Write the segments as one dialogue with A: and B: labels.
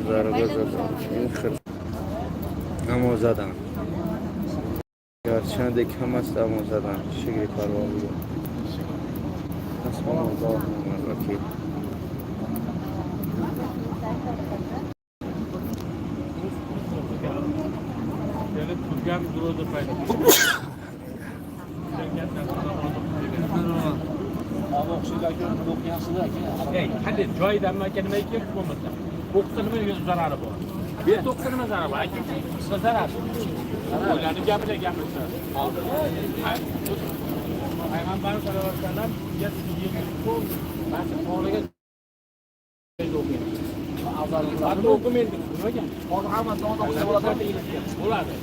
A: Зарба задан. Ин хир намоз задан. Гарчанде кам аст, аммо задан. Шукри Парвардигор. Ҳасбуналлоҳу ва ni'mal vakil.
B: Turgan durada paydo. Ey, qanday joyidami aka, nima kerak bo'lmasa. O'qisa nima zarari bor? Bu yerda o'qisa nima zarari bor? Aka, qisqa zarar. Ularni gapida gapirsa. Payg'ambarimiz sallallohu alayhi vasallam barcha bolaga o'qiydi. Hatto o'qimaydi. Nimaga?
C: Hozir hammasi namoz o'qisa bo'ladi.
B: Bo'ladi.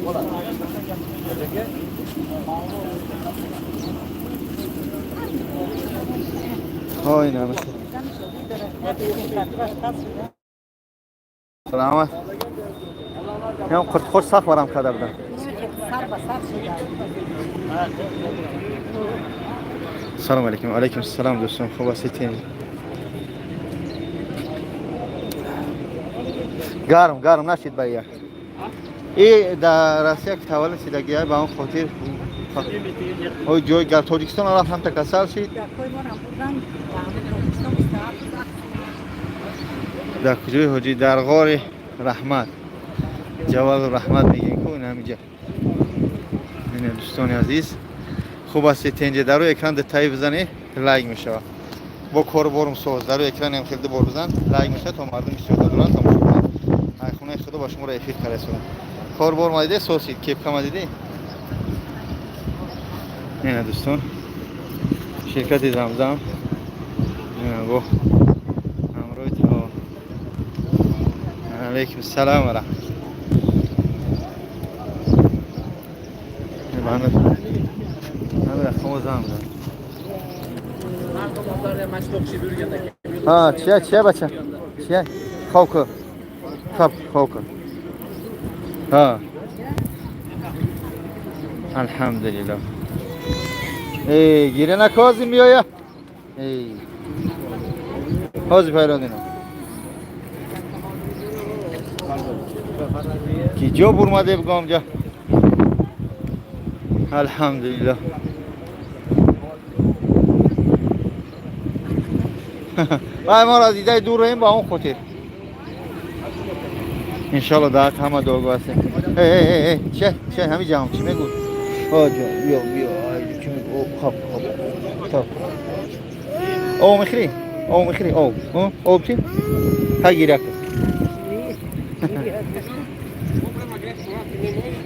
C: Bo'ladi.
A: Ой, намаш. Саломат. Ям қуртхӯр сахт барам карда будам. Салом алейкум. Алейкум салом, дӯстон. Хуб ҳастед? Гарм, гарм нашид ба я. И дар Россия ки таваллуд шидагия, ба он хотир ой ҷой гар Тоҷикистон рафт, ҳамта касал шид. Дар куҷои ҳоҷӣ? Дар ғори Раҳмат. Ҷавалу Раҳмат мегем ку ин ҳамиҷа. Ина, дӯстони азиз. Хуб ҳастед, тенҷе? Дар рӯи экран детаи бизанӣ, лайк мешавад. Бо кору борум соз. Дар рӯи экран ҳам хеле ду бор бизан, лайк мешавад, то мардум бисёр доранд, тамошо кунанд. Ай хонаи худо ба шуморо эфир карда. Кор бор ма диде, сосид, кепка ма диде? Ина, дӯстон. Ширкати Замзам. Ина бо ҳамроҳи то. Алейкум салом ва раҳмат. Ҳамин рақамо занг зад. Ҳа, чия, чия, бача? Чия? Хоб кун. Хоб, хоб кун. Ҳа. Алҳамдулиллоҳ. Эй, гиря наку, ҳозир меоя. Эй. Ҳозир пайдо динам. Ки ҷо бурмаде бигом ҷа. Алҳамдулиллоҳ. Вай мо аз дидаи дур роем, ба он хотир. Иншалло дар ҳама дуогӯ ҳастем. Эй, эй, эй, эй, чия, чия, ҳами ҷамъ чӣ мегӯ? О, ҷон, биё, биё, ай, чӣ мегӯ? О, хоб, хоб. Хоб. Об мехӯрӣ? Об мехӯрӣ? Об. Об чӣ? Ха, гиря кун.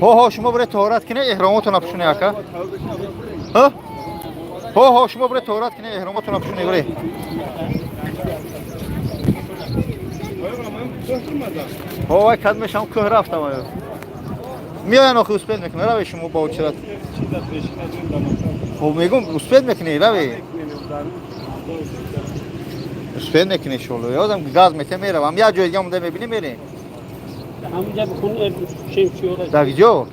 A: Ҳо, ҳо, шумо бире тоҳорат кине, эҳромотона пӯшуне, ака. Ҳа? Ҳо, ҳо, шумо бире тоҳорат кине, эҳромотона пӯшуне, бире. Ҳо, вай кад мешам кӯҳ рафтам аю. Меоян охи, успеть мекунӣ, раве шумо бо очират. Хоб, мегум, успеть мекунӣ, раве. Успеть мекунӣ иншолло. Ёзам газ мете меравам. Як ҷои дига монда мебинӣ, мерем.
B: Ҳаминҷа бихун, шемсиёра.
A: Дар ҷо?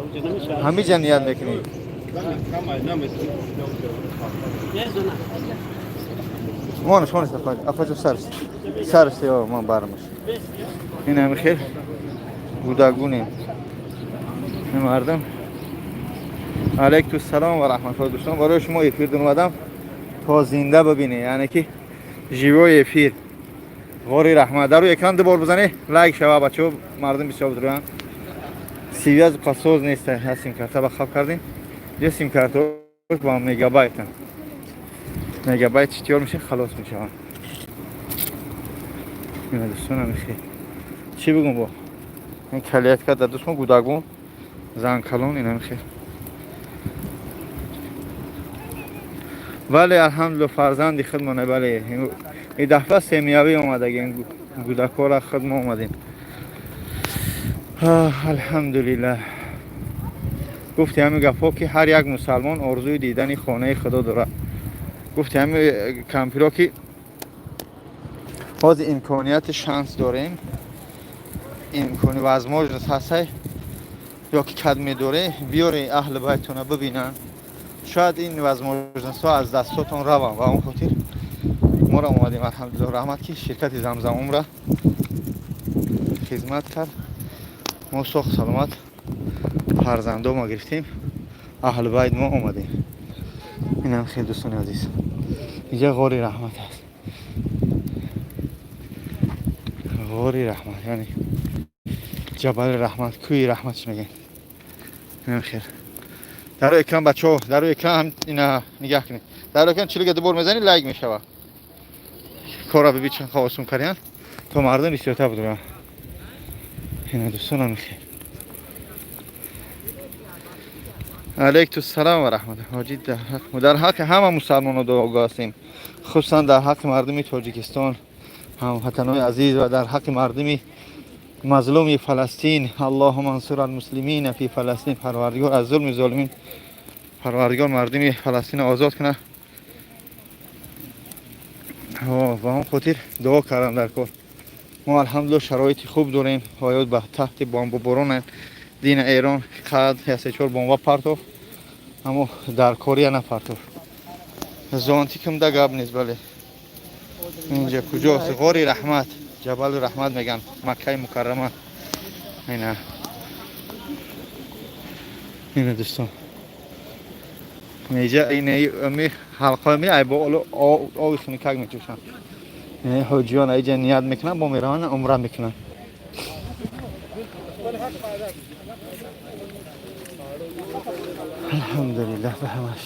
B: Онҷа намешавад.
A: Ҳамиҷа ният мекунӣ. Монаш, монаш, апа, апаҷо сарс. Сарс, ё, ман бармаш. Ин ҳами хел гудагунем. Ин мардум. Алейкум салом ва раҳматуллоҳ, дӯстон. Барои шумо эфир омадам то зинда бибинед, яъне ки живой эфир. Ғори Раҳмат. Дар рӯи экран ду бор бизанед, лайк шава, бачаҳо, мардум бисёр бидуранд. Связь қасоз нест, сим карта ба хаб кардем. Ё сим картаҳо бо мегабайтан. Мегабайт читёр меша, халос мешаванд. Ина, дӯстон, ҳами хел. Чӣ бигум бо? Ин калиятка дар дӯстмо гудагун, зан калон, ин ҳами хел. Бале, алҳамдулиллоҳ, фарзанди худмоне, бале. Ин дафъа семьявӣ омадагем, гудакора худ мо омадем. Алҳамдулиллаҳ. Гуфти ҳамин гапҳо ки ҳар як мусалмон орзуи дидани хонаи худо дорад. Гуфти ҳамин кампиро ки ҳозир имконияти шанс дорем, имкони возможность ҳастай, ё ки кад медоре, биёре аҳли байтона бибинанд. Шояд ин возможностьҳо аз дастотон раванд ва он хотир Моро омадем, алҳамдулиллоҳ, раҳмат ки ширкати Замзам Умра хизмат кард. Мо соғ саломат фарзандо ма гирифтем, аҳли байт мо омадем. Инам хел, дӯстони азиз, инҷа ғори раҳмат аст, ғори раҳмат, яъне ҷабали раҳмат, кӯи раҳмат чӣ мегӯем. Инам хел дар рӯи экран, бачаҳо, дар рӯи экран ина нигаҳ кунед. Дар рӯи экран чилига дубор мезанӣ, лайк мешавад. Кора биби чанд осон кардиян, то мардум бисёртар будуранд. Ина, дӯстонам, хел. Алейкум салом ва раҳмат. Ҳоҷӣ, дар ҳаққи ҳама мусалмоно дуогӯ ҳастем, хусусан дар ҳаққи мардуми Тоҷикистон, ҳамватанои азиз, ва дар ҳаққи мардуми мазлуми Фаластин. Аллоҳума ансур алмуслимина фи Фаластин. Парвардигор, аз зулми золимин Парвардигор мардуми Фаластинро озод кунад. Ба он хотир дуо кардам дар кор. Мо, алҳамдулилло, шароити хуб дорем. Ҳаёт ба таҳти бомбоборонанд. Дина Эрон қад я се чор бомба партофт, аммо дар кория напартофт. Зонтикам да гап нест. Бале, инҷа куҷост? Ғори раҳмат, ҷабали раҳмат меган, Маккаи Мукаррама. Ина, ина, дӯстон, инҷа ини ҳалқаи ми ай бо оби хунукак мечӯшанд. Ҳоҷиён иҷа ният мекунанд, бо мераванд, умра мекунанд. Алҳамдулиллаҳ ба ҳамаш.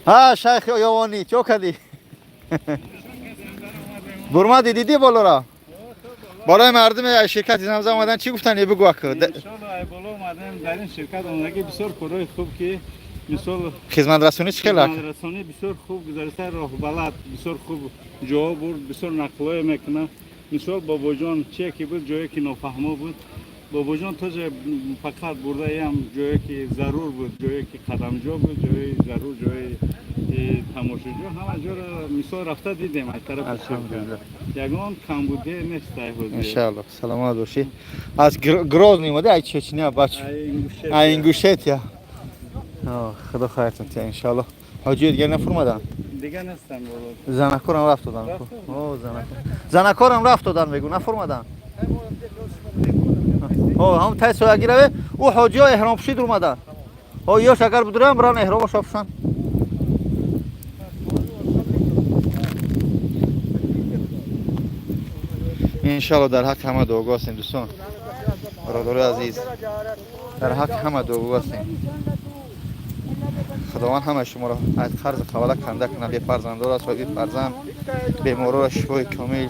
A: Ҳа, шайх Ёвонӣ, чо кардӣ? Бурмадӣ, дидӣ болора? Болои мардуми ширкати Замзам омадан, чӣ гуфтанд? Бигӯ ака.
D: Иншолло, ай боло омадем, дар ин ширкат омадагӣ бисёр корҳои хуб, ки мисол
A: Хизматрасонӣ чӣ хел, ака?
D: Хизматрасонӣ бисёр хуб гузашта, роҳбалад бисёр хуб ҷо бурд, бисёр нақлое мекунад. Мисол, бобоҷон чие ки буд, ҷое ки нофаҳмо буд, бобоҷон тоже фақат бурдаям ҷое ки зарур буд, ҷое ки қадамҷо буд, ҷои зарур, ҷои тамошоҷо, ҳама ҷоро мисол рафта дидем аз тарафи ширкат.
A: Алҳамдулиллаҳ.
D: Ягон камбудие нест ай ҳозир.
A: Иншаллоҳ, саломат бошӣ. Аз Грозный омадӣ, ай Чечня, бач?
D: Ай Ингушетия.
A: Ай Ингушетия. Худо хайртон тия, иншаллоҳ. Ҳоҷии дигар нафурмадан?
D: Дига нестам боло.
A: Занакорам рафт додан. О, занако, занакорам рафт додан, мегӯ, нафурмадан. О, ҳам тай соягӣ раве, ӯ ҳоҷиҳо эҳромпӯшид омадан. О, ёш агар будурам, биран эҳромашо пӯшанд. Иншалло, дар ҳаққи ҳама дуогӯ ҳастем, дӯстон, бародарои азиз, дар ҳаққи ҳама дуогӯ ҳастем. Худованд ҳамаи шуморо аз қарзи қавала канда кунад, бефарзандора соҳиби фарзанд, беморора шифои комил,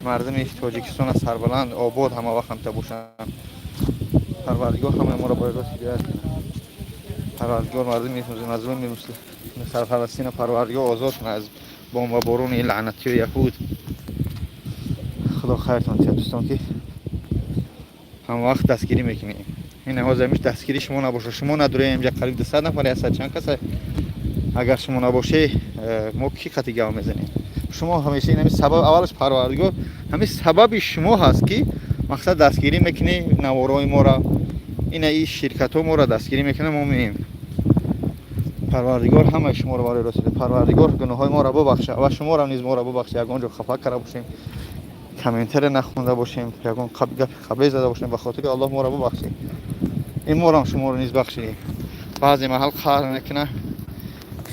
A: мардуми Тоҷикистона сарбаланд, обод ҳама вақт ҳамта бошанд. Парвардигор ҳамаи моро ба рост ҳидоят кунад. Парвардигор мардуми мазлуми Фаластина, Парвардигор, озод кунад аз бомбаборони лаънатиёи яҳуд. Худо хайртон тиҳад, дӯстон, ки ҳама вақт дастгирӣ мекунем. Ин ҳозир ҳамиш дастгирӣ шумо набошад, шумо надорем. Инҷа қариб 200 нафар, 100 чанд каса. Агар шумо набоше, мо кӣ қати гап мезанем? Шумо ҳамеша ин ҳами сабаб, аввалаш Парвардигор, ҳами сабаби шумо ҳаст, ки мақсад дастгирӣ мекунӣ наворои моро. Ина и ширкатҳо моро дастгирӣ мекунад, мо меем. Парвардигор ҳамаи шуморо барои рост, Парвардигор гуноҳҳои моро бубахша ва шуморо низ моро бубахша. Ягон ҷо хафа карда бошем, комментаре нахонда бошем, ягон гапи қабе зада бошем, ба хотири Аллоҳ моро бубахшед. Ин морам шуморо низ бахшидем. Баъзе маҳал қаҳр мекуна,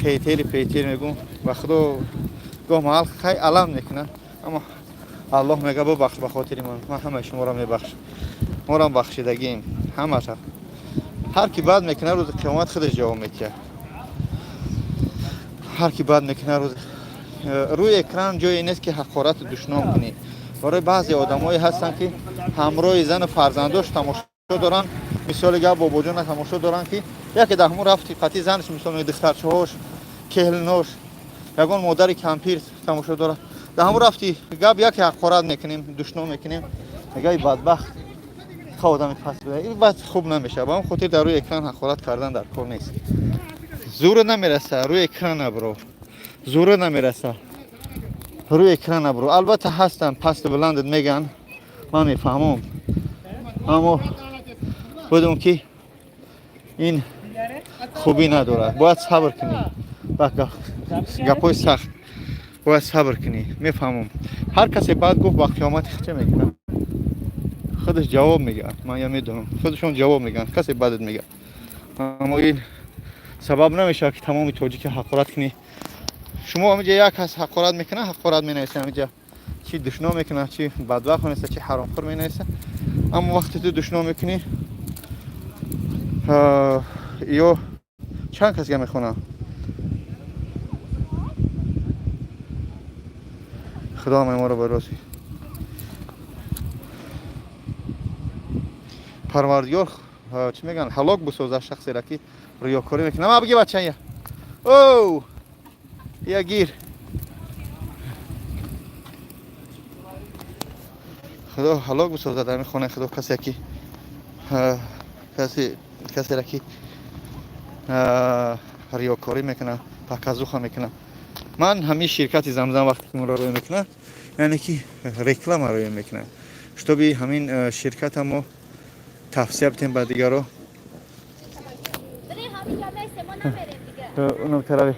A: хейтери пейтер мегӯм, ба Худо, гоҳ маҳал хай алам мекуна, аммо Аллоҳ мега: «Бубахш ба хотири ман, ман ҳамаи шуморо мебахшам». Морам бахшидагием ҳамаша. Ҳар ки бад мекуна, рӯзи қиёмат худаш ҷавоб метиҳад. Ҳар ки бад мекуна, рӯз рӯи экран ҷое нест, ки ҳақорату душном кунӣ. Барои баъзе одамое ҳастанд, ки ҳамроҳи зану фарзандош тамошо доранд. Мисоли гап, бобоҷона тамошо доранд, ки яке дар ҳамон рафти қати занаш, мисол, духтарчаҳош, келинош, ягон модари кампир тамошо дорад. Дар ҳамон рафти гап яке ҳақорат мекунем, душном мекунем, мега: «Бадбахт, ха одами паст буда». Ин бад хуб намешавад. Ба ҳамон хотир дар рӯи экран ҳақорат кардан дар кор нест. Зура намераса, рӯи экран набро, зура намераса, рӯи экран набро. Албатта, ҳастанд, пасту баландат меган, ман мефаҳмам, аммо будум, ки ин хубӣ надорад. Бояд сабр кунӣ. Гапҳои сахт бояд сабр кунӣ. Мефаҳмам, ҳар касе баъд гуфт, ба қиёмати ча мекунад, худаш ҷавоб мегӯяд. Ман я медонам, худашон ҷавоб мегӯянд, касе бадат мегӯяд. Аммо ин сабаб намешавад, ки тамоми тоҷики ҳақорат кунӣ. Шумо ҳамиҷа як кас ҳақорат мекунад, ҳақорат менависа, ҳамиҷа чӣ душном мекунад, чӣ бадвақт менависа, чӣ ҳаромхӯр менависа. Аммо вақте ту душном мекунӣ, ё чанд касга мехонад. Худо ҳамаи моро ба рози Парвардигор, чӣ мегӯянд, ҳалок бисозад шахсеро, ки риёкорӣ мекунад. Ма бигӣ, бачая, оу, я гир. Худо ҳалок бисозад дар ин хонаи Худо касе ки касеро, ки риёкорӣ мекунад, показуха мекунад. Ман ҳамин ширкати Замзам вақте ки моро рӯй мекунад, яъне ки реклама рӯй мекунад, чтобы ҳамин ширката мо тавсия бидем ба дигаро. Тарави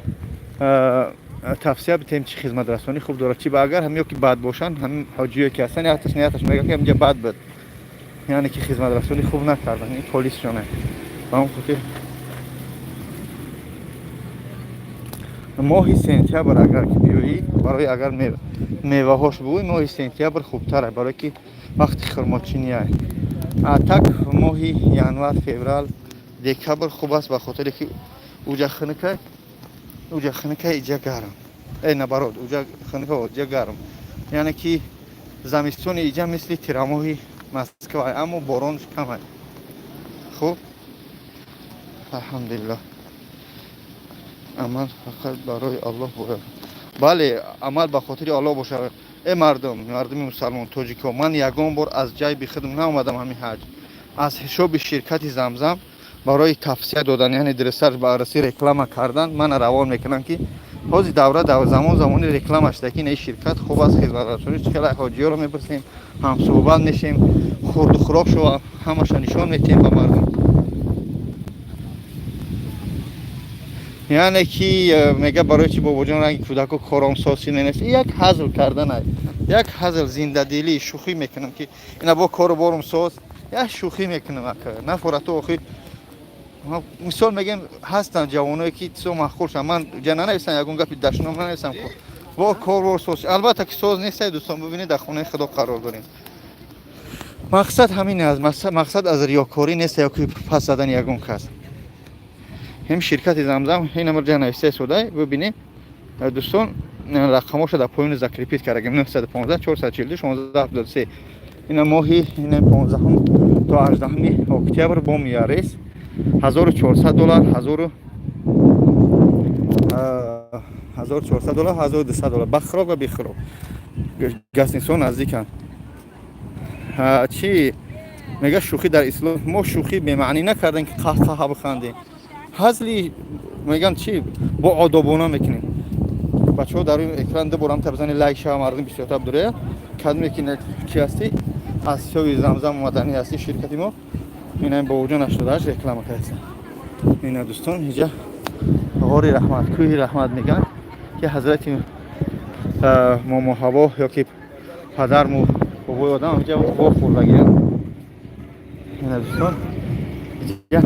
A: тавсия бидем, чӣ хизматрасонӣ хуб дорад, чи ба агар ҳам ё ки бад бошанд, ҳамин ҳоҷие ки ҳастанд, якташ нияташ мега, ки ҳаминҷа бад буд, яъне ки хизматрасонӣ хуб накардан, ин полисшоне. Ба он хотир моҳи сентябр агар ки биёӣ, барои агар меваҳош бугӯй, моҳи сентябр хубтар, барое ки вақти хурмочиния. А так моҳи январ, феврал, декабр хуб аст, ба хотире ки уҷа хунука, уҷа хунука, иҷа гарм, э, наоборот, уҷа хунука, иҷа гарм. Яъне ки замистони иҷа мисли тирамоҳи Москва, аммо боронш камай. Хуб, алҳамдулиллоҳ. Амал фақат барои Аллоҳ бояд. Бале, амал ба хотири Аллоҳ бошад. Э мардум, мардуми мусалмон, тоҷико, ман ягон бор аз ҷайби худам наомадам ҳамин ҳаҷ. Аз ҳисоби ширкати Замзам барои тавсия додан, яъне дурусттар ба раси реклама кардан, мана равон мекунам, ки ҳозир давра замон замони реклама шуда, ки ин ширкат хуб аст, хизматрасонӣ хеле. Ҳоҷиёро мепурсем, ҳамсӯҳбат мешем, хурду хӯрок шува ҳамаша нишон метиҳем ба мардум. Яъне ки мега, барои чи бобоҷон ранги кӯдако коромсосӣ менависа? Як ҳазл кардан, як ҳазл, зиндадилӣ, шӯхӣ мекунам, ки ина бо кору борум соз, як шӯхӣ мекунам. Ака нафорату охир мисол мегем, ҳастанд ҷавоное, ки чизо маъқул шаванд. Ман ҷа нанависам, ягон гапи дашном нанависам. Бо кор бор соз, албатта ки соз нестай. Дӯстон, бибинед, дар хонаи Худо қарор дорем. Мақсад ҳамин аст, мақсад аз риёкорӣ нест ё ки пас задани ягон кас. Ҳим ширкати Замзам ин ҷа нависта истода, бибинем, дӯстон. Рақамоша дар поёни закрепить кардагим: 915 442 16 73. Ина моҳи ина 15 то 18 октябр бо миярес 1400 доллар, 1400 доллар, 1200 доллар, ба хӯрок ва бехӯрок. Гостиницаҳо наздиканд. Чӣ мега, шӯхӣ дар ислом? Мо шӯхӣ бемаънӣ накардем, ки қаҳқаҳа бихандем. Ҳазли меган, чӣ бо одобона мекунем. Бачаҳо, дар рӯи экран ду борам табзани, лайк шава, мардум бисёртар дурея. Кадме ки чи ҳастӣ, аз ҳисоби Замзам омаданӣ ҳастӣ, ширкати мо ина бобоҷон 88 реклама кардааст. Ина дӯстон, ҳиҷа ғори раҳмат, кӯҳи раҳмат мегӯянд, ки ҳазрати момо Ҳаво ё ки падарму бобои одам ҳиҷа во хӯрдагиянд. Ина дӯстон, иҷа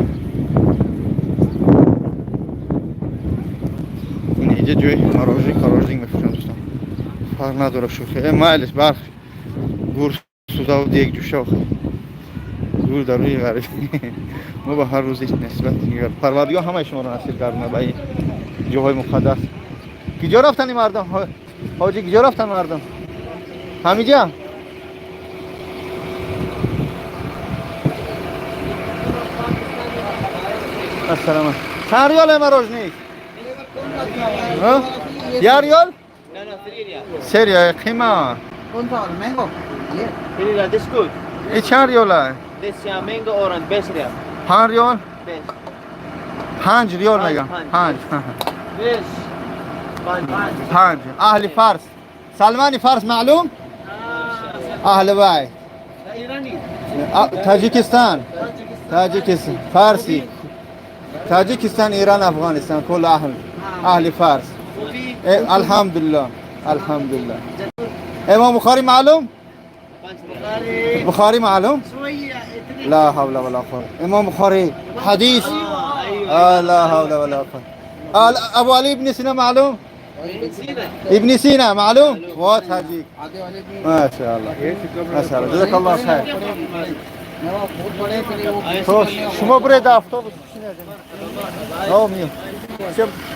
A: ин иҷа ҷои мороженик, мороженик мефурӯшанд. Дӯстон, фарқ надора, шӯхи, э, майлиш, барх гур сӯзаву дег ҷӯша, гур дар рӯи ғариб. Мо ба ҳар рӯзи нисбат. Парвардигор ҳамаи шуморо насиб гардонад ба ин ҷоҳои муқаддас. Киҷо рафтани мардум, ҳоҷӣ? Киҷо рафтан мардум? Ҳамиҷа. Ассалому. Чанд риёл мороженик? Я риёл? Се риёл қима.
C: Mango. This good.
A: И чанд риёла?
C: This mango orange, 5 riyal.
A: 5 риёл?
C: 5.
A: 5 риёл мегам.
C: 5.
A: 5.
C: 5. 5.
A: 5. أهل فارس، سلماني فارس معلوم، أهل بيت.
C: إيراني.
A: تاجيكستان، تاجيكستان، فارسي، تاجيكستان، إيران، أفغانستان، كل أهل فارس. الحمدلله الحمدلله. امام بخاری معلوم؟ بخاری معلوم؟ لا حول ولا قوة. امام بخاری حدیث. لا حول ولا قوة. ابو علي ابن سینا معلوم؟ ابن سینا معلوم؟ واضح هذيك. ما شاء الله ما شاء الله، جزاك الله خير. شما برید автобус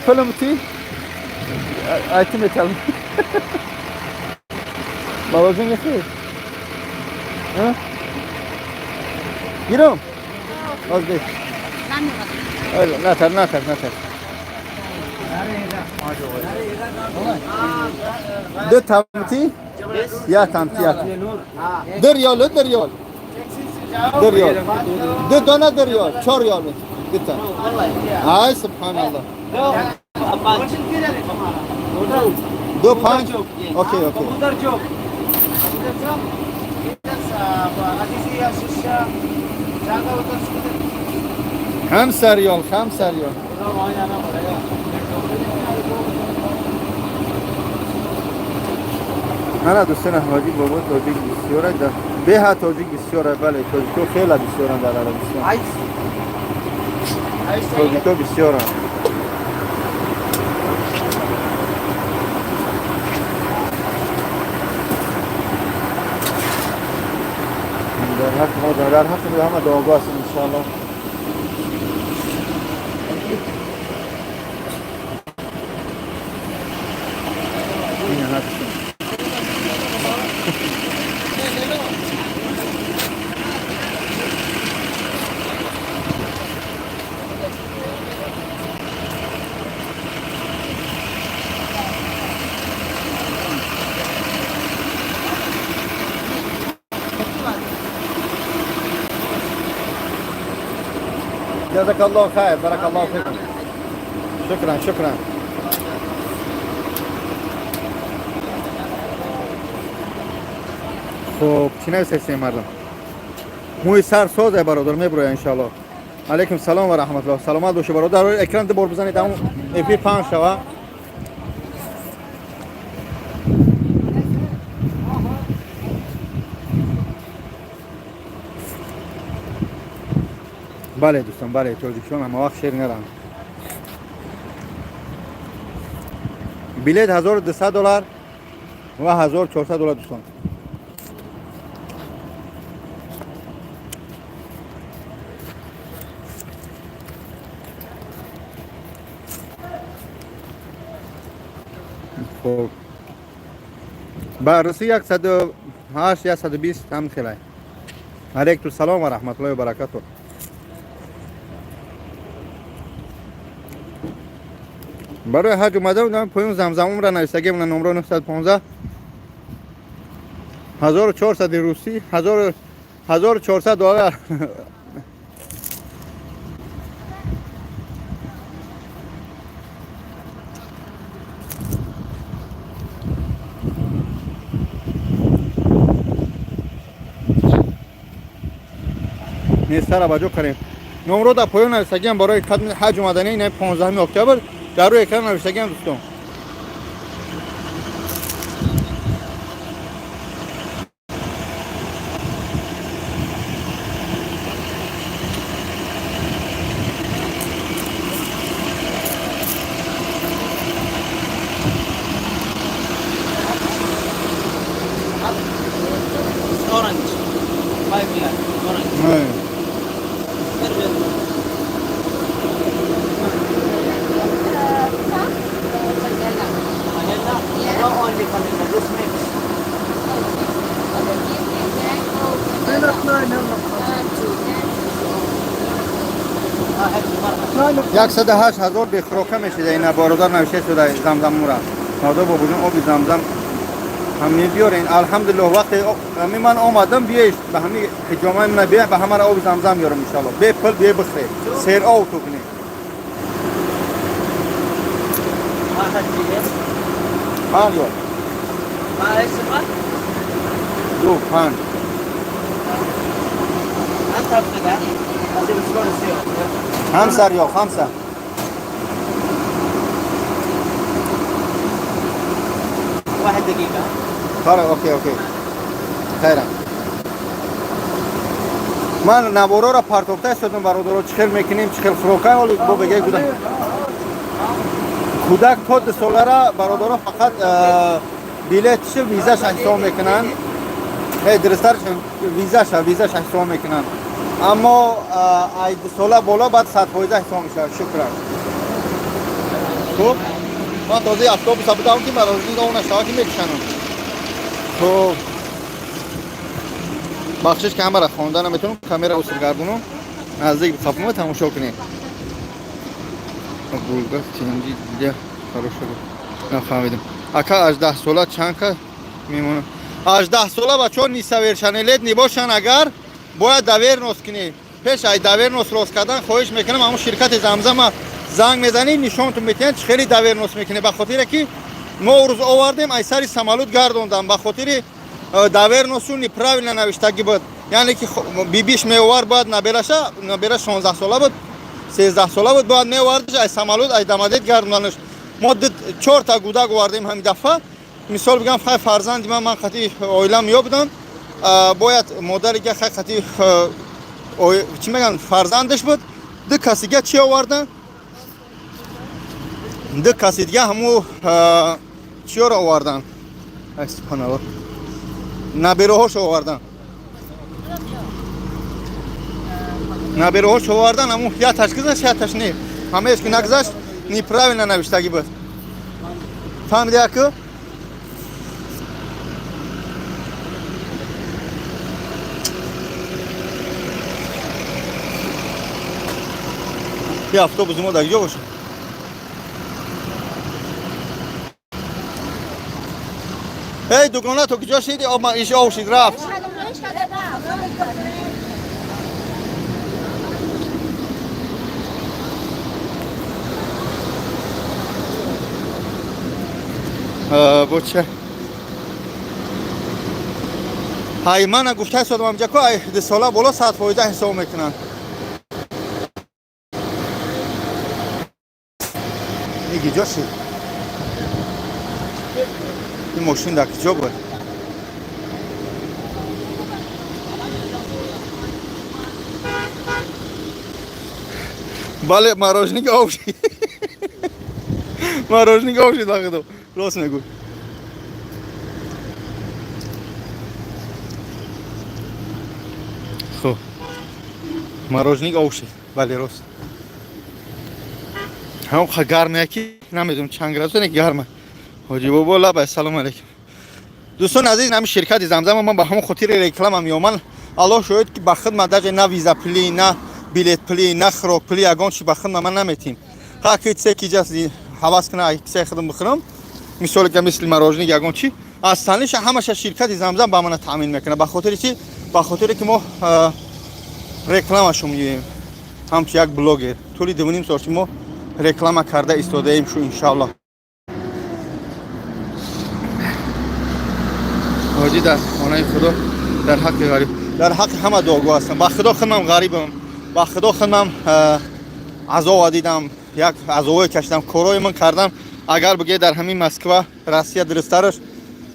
A: فیلم تی айти металм бабаҷон яхе гирам боз бе натар натар натар دو تمتی یا تمتی یا در ریال در ریال در ریال دو دانه در ریال 4 ریال دو تا. های سبحان الله. 2 5. okay okay. 5 ریال 5 ریال. نه دوستان حاجی بابا تاجیک بسیاره به ها تاجیک بسیاره. بله تاجیکو خیلی بسیارن در عربستان. تاجیکو بسیارن. در حق ما در حق ما همه دعاگاه هستیم انشاءالله. این هستیم. جزاك الله خير، بارك الله فيكم. شكرا شكرا. خب چی نویسه مردم؟ موی سر سازه برادر میبروی انشالله. علیکم سلام و رحمت الله. سلامت باشه برادر. اکران دو بار بزنید همون افی 5 شوه. بله دوستان بله تاجیکستان همه وقت شیر نرن. بلیت 1200 دلار و 1400 دلار دوستان. خب بررسی 108 120 هم خیلی. علیکم السلام و رحمت الله و برکاته. برای حج اومده بودم پایون زمزم را نوشتگی من نمره 915 1400 روسی 1400 دلار. نیست را بجو کنیم. نمره در پایون نوشتگی هم برای حج اومدنی اینه 15 اکتبر در روی اکران نوشتگی هم دوستان.
C: Orange. 5 riyal. Orange. Vanilla? Not only vanilla, this mix.
A: یک 108,000 بخروکه میشه اینا برادر نوشته شده زمزم مورا. مادر بابا جون آب زمزم هم میبیارین. الحمدلله وقتی من آمدم بیش به همین حجامه من بیا به همه آب زمزم میارم ان شاء الله. به پل بیا بخری. سیر آو تو کنی. 5 یار. 2 5. 5 ريال 5.
C: واحد دقيقة.
A: Хара, окей, окей. Хайрам. Ман наворора партофта истодам, бародаро, чӣ хел мекунем, чӣ хел хӯрока оли бо бегай кӯдак. Кӯдак то 2 солара, бародаро, фақат билетши визаш ҳисоб мекунанд. Дурусттар, визаша ҳисоб мекунанд. Аммо ай 2 сола боло баъд 100% ҳисоб мешавад. Шукран. Хуб, ман тоза автобуса будам, ки мороженое он нашава, ки мекушанам. Хуб, бахшиш, камера хонда наметавонам, камера уср гардонам, наздик қафума тамошо кунед. Булгар тинҷи для хорошего нафаҳмидам. Ака, 18 сола чанд ка мемонад? 18 сола бачаҳо несовершеннолетний бошанд агар, бояд доверенность кунед. Пеш ай доверенность рост кардан, хоҳиш мекунам, ҳамон ширкати Замзама занг мезанед, нишонтон метиҳанд, чӣ хеле доверенность мекунед. Ба хотире ки мо рӯз овардем, ай сари самолёт гардондам, ба хотири доверенность у неправильно навиштагӣ буд. Яъне ки бибиш меовард, бояд набераша, набера 16 сола буд, 13 сола буд, бояд меовардиш, ай самолёт, ай Домодедово гардонданаш. Мо чорта гудак овардем ҳамин дафъа. Мисол бигам, хай, фарзанди ман қати оилам ёбудам, бояд модарига, хай, қати чӣ мегӯянд, фарзандаш буд. Ду касига чӣ овардан, ду каси дига ҳаму чиёро овардан. Ай, субҳаналлоҳ, набераҳошо овардан, набераҳошо овардан. Ҳаму яташ гузашт, яташ не, ҳамаеш ки нагузашт, неправильно навиштагӣ буд. Фаҳмиди, аку? И автобуси мо дар куҷо бошад? Эй, дугона, ту куҷо шиди? Иш ов шид, рафт. Бо че ҳай мана гуфта истодам, амҷа ку, ай 2 сола боло 100% ҳисоб мекунанд. Ин киҷо шид? Ин мошин дар киҷо буд? Бале, мороженик об шид, мороженик об шид. Вақто рост мегӯй. Хуб, мороженик об шид, бале, рост. Ҳам гарме ки намедонам чанд градус не, гарма. Ҳоҷи бобо, лаба, ассалому алайкум. Дӯстони азиз, ҳамин ширкати Замзама ман ба ҳамон хотири реклама меоман. Аллоҳ шоҳид, ки ба хидмат даже на виза пулӣ, на билет пулӣ, на хӯрок пулӣ, ягон чи ба хидмат ман наметим. Ха, ки це ки ҷас ҳавас кина, се хидм бихӯрам, мисоле ка мисли мороженик, ягон чи аз таниша, ҳамаша ширкати Замзам ба мана таъмин мекунад. Ба хотири чи? Ба хотире ки мо рекламашо меёем. Ҳамчун як блогер тӯли 2,5 сол ки мо реклама карда истодаем шу, иншааллоҳ. Ҳоҷӣ, дар хонаи Худо, дар ҳаққи ғариб, дар ҳаққи ҳама дуогӯ ҳастам. Ба Худо, худмам ғарибам, ба Худо, худмам азова дидам, як азовое кашидам, корҳои ман кардам. Агар бигӯед, дар ҳамин Москва, Россия, дурусттараш,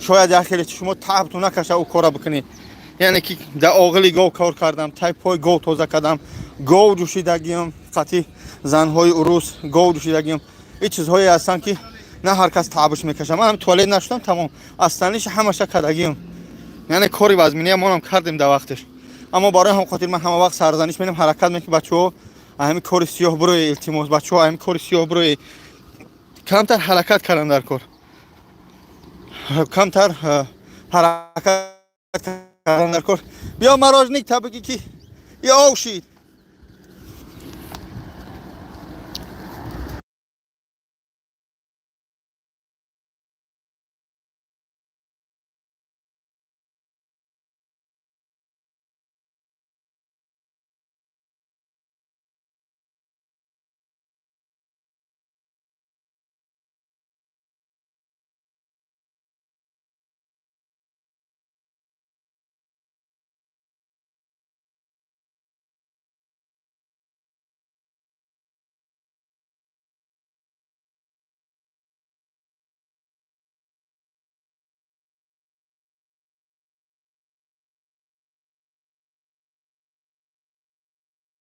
A: шояд як хеле шумо таъбту накаша ӯ кора бикунед. Яъне ки дар оғили гов кор кардам, тай пой гов тоза кардам, гов ҷӯшидагиам, қатъи занҳои урус гов ҷӯшидагиам. Ин чизҳое ҳастанд, ки на ҳар кас таъбш мекашад. Ман ҳам туалет нашудам, тамом, астаниша ҳамаша кардагиам. Яъне кори вазминия монам кардем дар вақташ. Аммо барои ҳам хотир ман ҳама вақт сарзаниш менам, ҳаракат мекунам: бачаҳо, ҳамин кори сиёҳ бироe, илтимос, бачаҳо, ҳамин кори сиёҳ бироe. Камтар ҳаракат кардан дар кор, камтар ҳаракат кардан дар кор. Биё, мороженик та бигӣ, ки и ов шид.